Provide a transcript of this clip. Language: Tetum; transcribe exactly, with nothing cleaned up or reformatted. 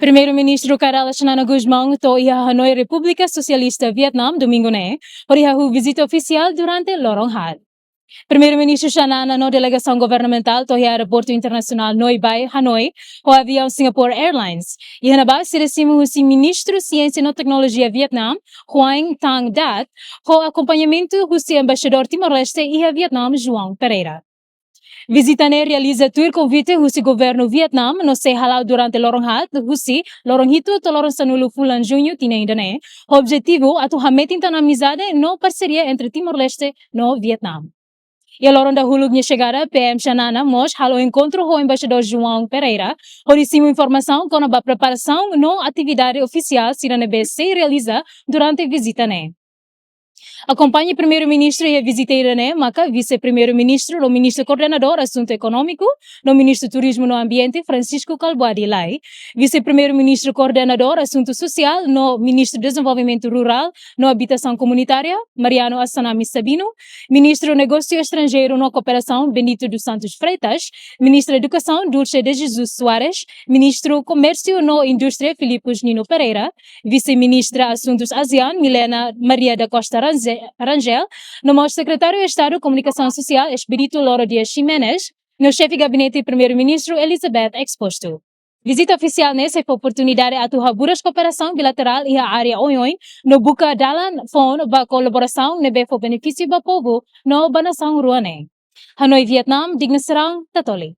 Primeiru-Ministru Kay Rala Xanana Gusmão to'o iha Hanoi, Repúblika Sosialista Vietnam, domingu ne'e, hodi hahú vizita ofisiál durante loron haat. Primeiru-Ministru Xanana no delegasaun governamentál to'o iha Aeroportu Internasionál Noi Bai, Hanoi, ho aviaun Singapore Airlines. Iha ne'ebá sira simu husi Ministru Siénsia no Teknolojia Vietnam, Nguyen Thanh Duc, ho akompañamentu husi Embaixadór Timor-Leste iha Vietnam, João Pereira. Vizita ne'e realiza tuir konvite husi governu Vietnam no sei hala'o durante loron haat husi loron hitu to'o loron sanulu fulan Juñu tinan ida-ne'e, ho objetivu atu hametin tan amizade no parseria entre Timor-Leste no Vietnam. Iha loron dahuluk nia xegada, P M Xanana mós halo enkontru ho Embaixadór João Pereira, hodi simu informasaun kona-ba preparasaun no atividade ofisiál sira ne'ebé sei realiza durante vizita ne'e. Akompaña Primeiru-Ministru iha vizita ida-ne'e maka Vise-Primeiru-Ministru no Ministru Koordenadór Asuntu Ekonómiku no Ministru Turizmu no Ambiente, Francisco Kalbuadi Lay, Vise-Primeiru-Ministru Koordenadór Asuntu Sosiál no Ministru Dezenvolvimentu Rurál no Abitasaun Komunitária, Mariano Assanami Sabino, Ministru Negósiu Estranjeiru no Kooperasaun, Bendito dos Santos Freitas, Ministra Edukasaun, Dulce de Jesus Soares, Ministru Komérsiu no Indústria, Filipus Nino Pereira, Vise-Ministra Asuntus ASEAN, Milena Maria da Costa Range-, Rangel, no mós Sekretáriu Estadu Komunikasaun Sosiál, Expedito Loro Dias Ximenes, no Xefe Gabinete Primeiru-Ministru, Elizabeth Exposto. Vizita ofisiál ne'e sei fó oportunidade atu haburas kooperasaun bilaterál iha área oioin, no buka dalan foun ba kolaborasaun ne'ebé fó benefísiu ba povu no ba nasaun rua ne'e. Hanoi, Vietnam, Digna Serang, Tatoli.